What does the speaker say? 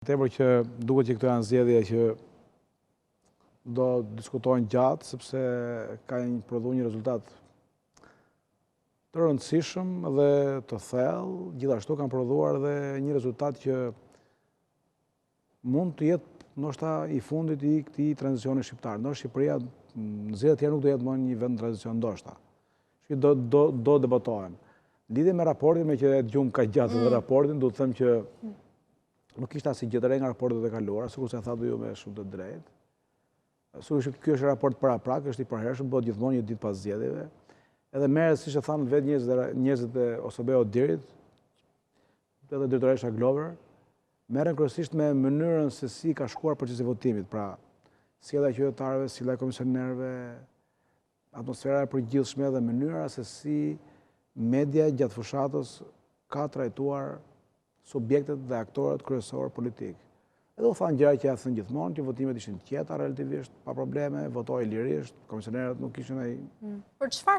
Tepër që duket që këto janë zgjedhje që do diskutohen gjatë, sepse kanë prodhuar një rezultat të rëndësishëm dhe të thellë, gjithashtu kanë prodhuar dhe një rezultat që mund të jetë ndoshta i fundit i këtij tranzicioni shqiptar. Ndoshta Shqipëria në zgjedhjet e tjera nuk do jetë më një vend tranzicion ndoshta. Që do do do debatohen. Lidhje me raportin, meqë e dëgjuam kaq gjatë dhe raportin, do të them që nuk ishte asnjë gjë të re nga raportet e kaluara, sikurse e thatë ju me shumë të drejtë. Sigurisht ky është raport paraprak, është i përhershëm, bëhet gjithmonë një ditë pas zgjedhjeve. Edhe merret, siç e thanë vetë njerëzit, njerëzit e OSBE ODIHR-it, edhe drejtoresha Glover, merren kryesisht me mënyrën se si ka shkuar procesi i votimit, pra sjellja e qytetarëve, sjellja e komisionerëve, atmosfera e përgjithshme dhe mënyra se si media gjatë fushatës ka trajtuar subjektet dhe aktorët kryesorë politikë. Edhe u thanë gjëra që janë thënë gjithmonë, që votimet ishin të qeta relativisht, pa probleme, votohej lirisht, komisionerët nuk ishin ai. Për çfarë